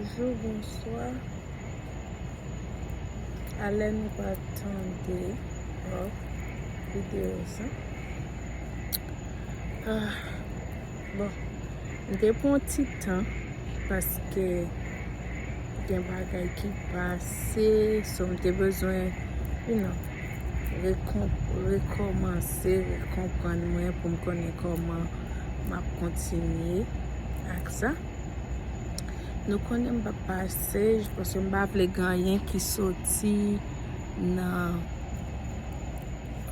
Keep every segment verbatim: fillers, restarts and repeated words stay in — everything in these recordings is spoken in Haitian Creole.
Bonjou, bonswa. Alè nou pral tande, oh, videyo sa. Ah, bon, m te pran ti tan paske gen bagay ki pase, so m te bezwen, you know, rekon-, rekòmanse, rekonprann mwen pou m konnen kòman m ap kontinye ak sa. Nou konnen m p ap pase, paske m pa vle gen anyen ki soti nan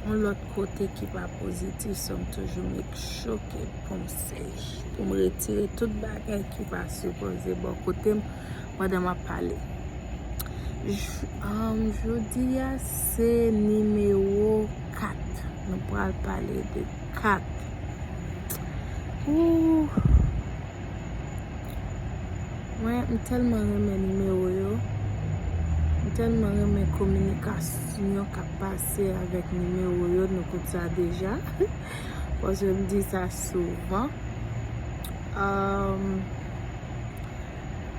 yon lòt kote ki pa pozitif, so m toujou make sure ke pou m sej, pou m retire tout bagay ki pa sipoze bò kote m pandan m ap pale. J-, um, jodi a se nimewo kat. Nou pral pale de kat. Ooh. Mwen, m tèlman renmen nimewo yo. M tèlman renmen kominikasyon k ap pase avèk nimewo yo. Nou konn sa deja. Paske m di sa souvan. Um,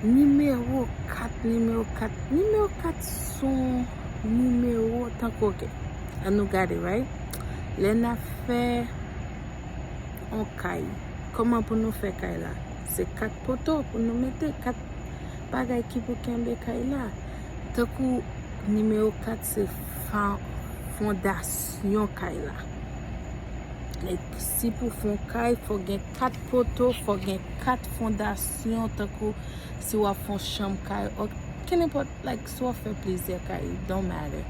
nimewo kat, nimewo kat. Nimewo kat se yon nimewo tankou, ok. An nou gade, right? Lè n ap fè yon kay. Kòman pou nou fè kay la? Se kat poto pou nou mete, kat bagay ki pou kenbe kay la. Tankou nimewo kat se fa-, fondasyon kay la. Like, si pou fè yon kay, fò gen kat poto, fò gen kat fondasyon, tankou si w ap fè yon chanm kay, ok, kenenpòt, like, si w ap fè plizyè kay, it don't matter.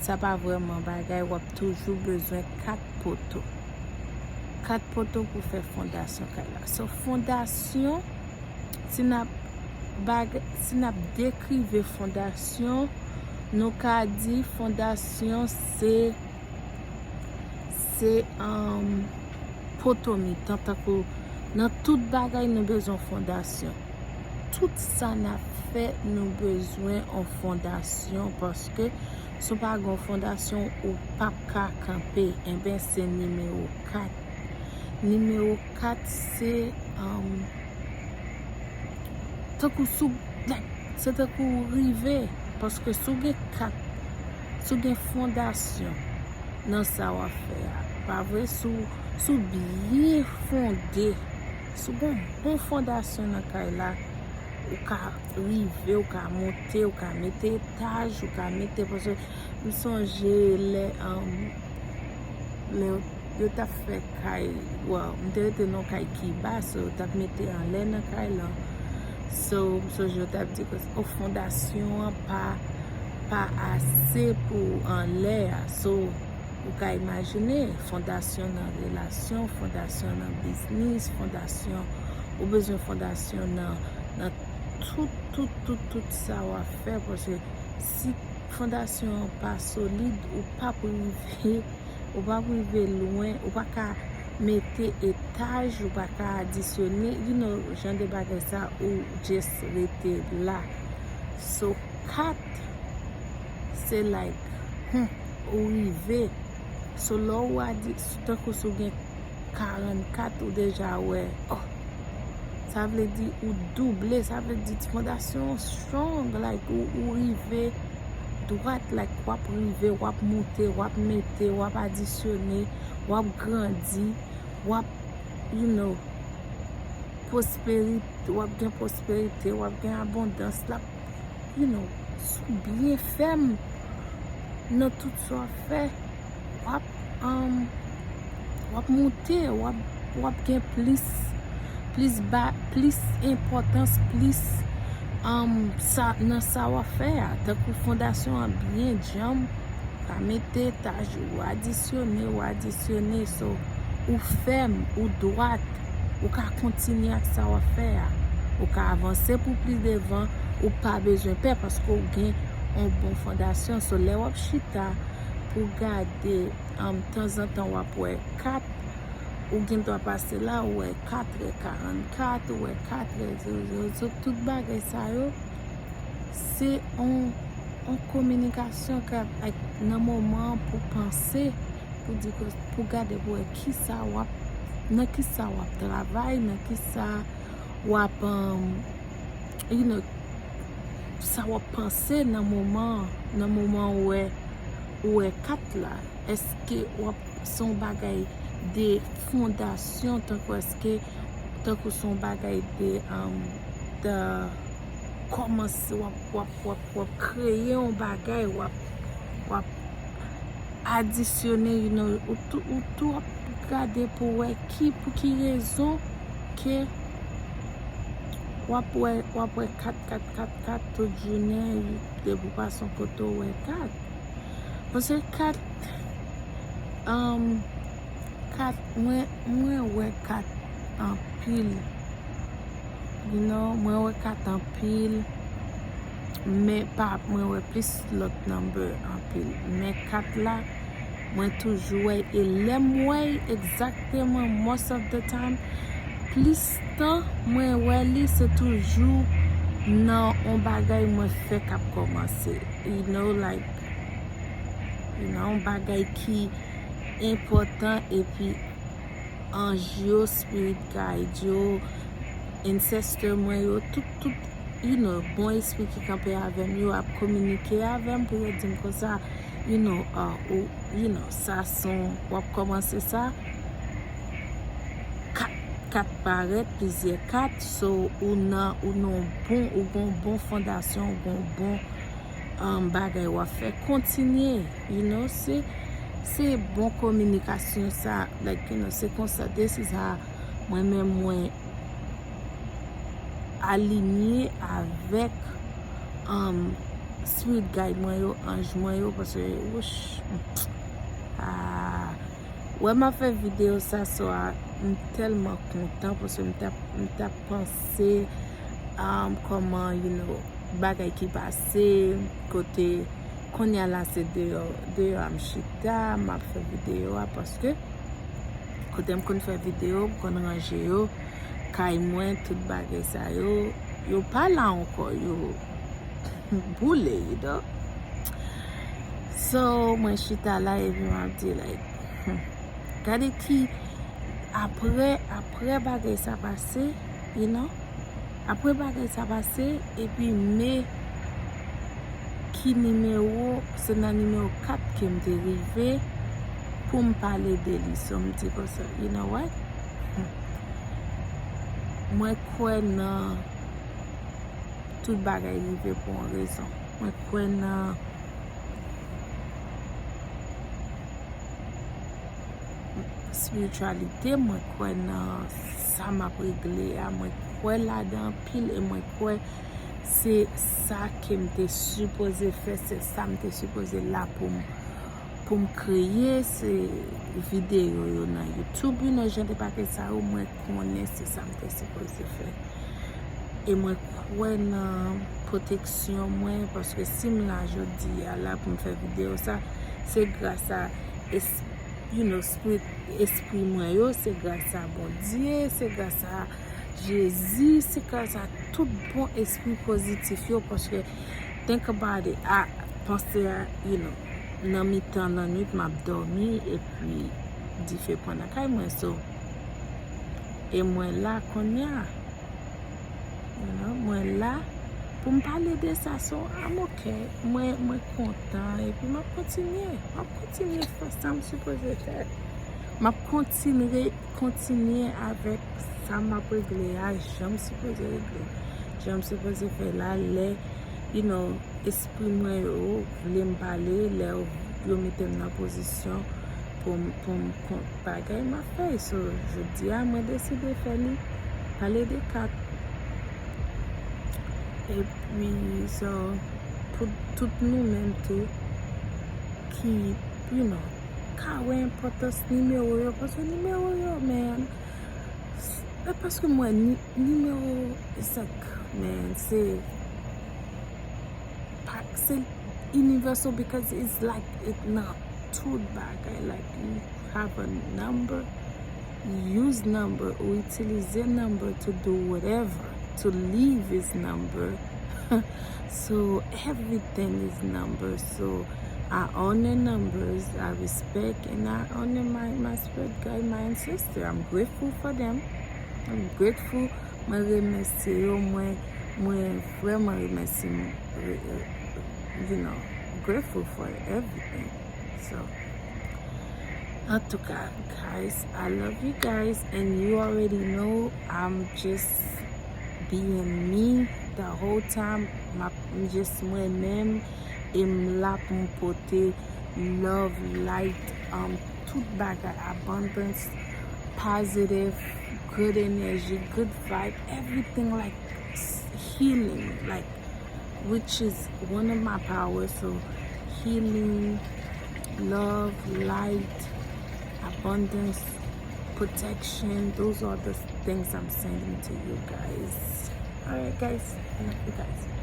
Sa pa vrèman bagay, w ap toujou bezwen kat poto. Kat poto pou fè fondasyon kay la. So, fondasyon, si n ap bag-, si n ap dekrive fondasyon, nou ka di fondasyon se, se, um, poto mitan, tankou nan tout bagay nou bezwen fondasyon. Tout sa n ap fè, nou bezwen yon fondasyon, paske si w pa gen yon fondasyon, ou p ap ka kanpe. Enben, se nimewo kat. Nimewo kat, se, um, tankou sou, like, se tankou w rive, paske si w gen kat, si w gen fondasyon nan sa w ap fè a, pa vre? Si w, si w byen fonde, si w gen yon bon fondasyon nan kay la, ou ka rive, ou ka monte, ou ka mete etaj, ou ka mete, paske m sonje lè, um, lè yo t ap fè kay, well, m te rete nan kay ki ba, so yo t ap mete anlè nan kay lan. So, m sonje yo t ap di ke, oh, fondasyon an pa, pa ase pou anlè a. So, ou ka imajine, fondasyon nan relasyon, fondasyon nan biznis, fondasyon, ou bezwen fondasyon nan, nan tout, tout, tout, tout sa w ap fè, paske si fondasyon an pa solid, ou p ap rive, ou p ap rive lwen, ou pa ka mete etaj, ou pa ka adisyone, you know, jan de bagay sa, ou just rete la. So, kat, se like, hmm, ou rive. So, lè w adi-, tankou si w gen karannkat, ou deja wè, oh, sa vle di ou double, sa vle di ti fondasyon strong, like, ou, ou rive dwat, like, w ap rive, w ap monte, w ap mete, w ap adisyone, w ap grandi, w ap, you know, pwosperite, w ap gen pwosperite, w ap gen abondans, l ap, you know, si w byen fèm nan tout sa w ap fè, w ap, um, w ap monte, w ap, w ap gen plis, plis ba, plis enpòtans, plis, um, sa, nan sa w ap fè a. Tankou fondasyon an byen djanm, ou ka mete etaj, ou adisyone, ou adisyone, so, ou fèm, ou dwat, ou ka kontinye ak sa w ap fè a. Ou ka avanse pou pli devan, ou pa bezwen pè paske w gen yon bon fondasyon. So, lè w ap chita pou gade, um, tanzantan w ap wè kat, ou gen dwa pase la, ou wè kat è karannkat, ou wè kat è zewo zewo, so, tout bagay sa yo, se yon, yon kominikasyon k ap, like, nan moman an pou panse, pou di ke, pou gade pou wè kisa w ap, nan kisa w ap travay, nan kisa w ap, um, you know, sa w ap panse nan moman, nan moman ou wè, ou wè kat la? Èske w ap, se yon bagay de fondasyon, tankou èske, tankou se yon bagay de, um, de kòmanse, w ap, w ap, w ap, w ap kreye yon bagay, w ap, w ap adisyone, you know, ou tou, ou tou ap gade pou wè ki, pou ki rezon ke w ap wè, w ap wè kat, kat, kat, kat tout jounen, depi w pase yon kote w wè kat. Paske kat, um, kat, mwen, mwen wè kat anpil. You know, mwen wè kat anpil, men pa, mwen wè plis lòt number anpil. Men kat la, mwen toujou wè, e lè m wè l egzakteman, most of the time, plis tan mwen wè li, se toujou nan yon bagay mwen fè k ap kòmanse. You know, like, you know, yon bagay ki enpòtan, epi anj yo, spirit guide yo, ancestor mwen yo, tout, tout, you know, bon espri ki kanpe avè m yo ap kominike avè m pou yo di m konsa, you know, uh, ou, you know, sa se yon, w ap kòmanse sa, kat, kat parèt, plizyè kat, so ou nan, ou nan bon, ou gon bon fondasyon, ou gon bon, um, bagay w ap fè, kontinye, you know, se, se bon kominikasyon sa, like, you know, se konsa, this is how mwen menm mwen alinye avèk, um, spirit guide mwen yo, anj mwen yo, paske, wouch, ah, wè m ap fè videyo sa swa, m tèlman kontan, paske m t ap, m t ap panse, um, kòman, you know, bagay ki pase, kote kounye a la se deyò, deyò a m chita, m ap fè videyo a, paske kote m konn fè videyo, m konn ranje yo, kay mwen, tout bagay sa yo, yo pa la ankò, yo boule, you know. So, mwen chita la, epi m ap di, like, hmm, gade ki, apre, apre bagay sa pase, you know, apre bagay sa pase, epi men ki nimewo, se nan nimewo kat ke m te rive pou m pale de li. So, m di konsa, you know what? Hmm. Mwen kwè nan tout bagay rive pou yon rezon. Mwen kwè nan espirityalite, mwen kwè nan sa m ap regle a, mwen kwè ladan anpil e mwen kwè se sa ke m te sipoze fè, se sa m te sipoze la pou m, pou m kreye, se videyo yo nan YouTube, you know, jan de bagay sa yo, mwen konnen se sa m te sipoze fè. E mwen kwè nan pwoteksyon mwen, paske si m la jodi a la pou m fè videyo sa, se gras a es-, you know, espri, espri mwen yo, se gras a Bondye, se gras a Jezi, se gras a tout bon espri pozitif yo, paske think about it, a, panse a, you know, nan mitan lannwit m ap dòmi, epi dife pran nan kay mwen, so, e mwen la kounye a. You know, mwen la pou m pale de sa, so I'm okay. Mwen, mwen kontan, epi m ap kontinye. M ap kontinye fè sa m sipoze fè. M ap kontinye, kontinye avèk sa m ap regle a, jan m sipoze regle, jan m sipoze fè la, lè, you know, espri mwen yo vle m pale, lè yo, yo mete m nan pozisyon pou m, pou m kont bagay, m ap fè l. So, jodi a, mwen deside fè li, pale de kat. Epi, so, pou tout nou menm tou, ki, you know, ka wè enpòtans nimewo yo, paske nimewo yo, man, e paske mwen, ni-, nimewo, it's like, man, se pa, se universal because it's like, it nan tout bagay, like, you have a number, use number, ou itilize number to do whatever, to leave is number. So everything is number. So I honor numbers, I respect and I honor my, my spirit guide, my ancestor. I'm grateful for them. I'm grateful. Mwen remèsye yo, mwen, mwen Vrèman remèsi m, re- re- you know, grateful for everything. So, antouka, guys, I love you guys, and you already know I'm just being me the whole time. M ap- m just mwen menm, e m la pou m pote love, light, um, tout bagay, abundance, positive, good energy, good vibe, everything, like, s- healing, like, which is one of my powers. So healing, love, light, abundance, protection, those are the things I'm sending to you guys. All right, guys, I love you guys.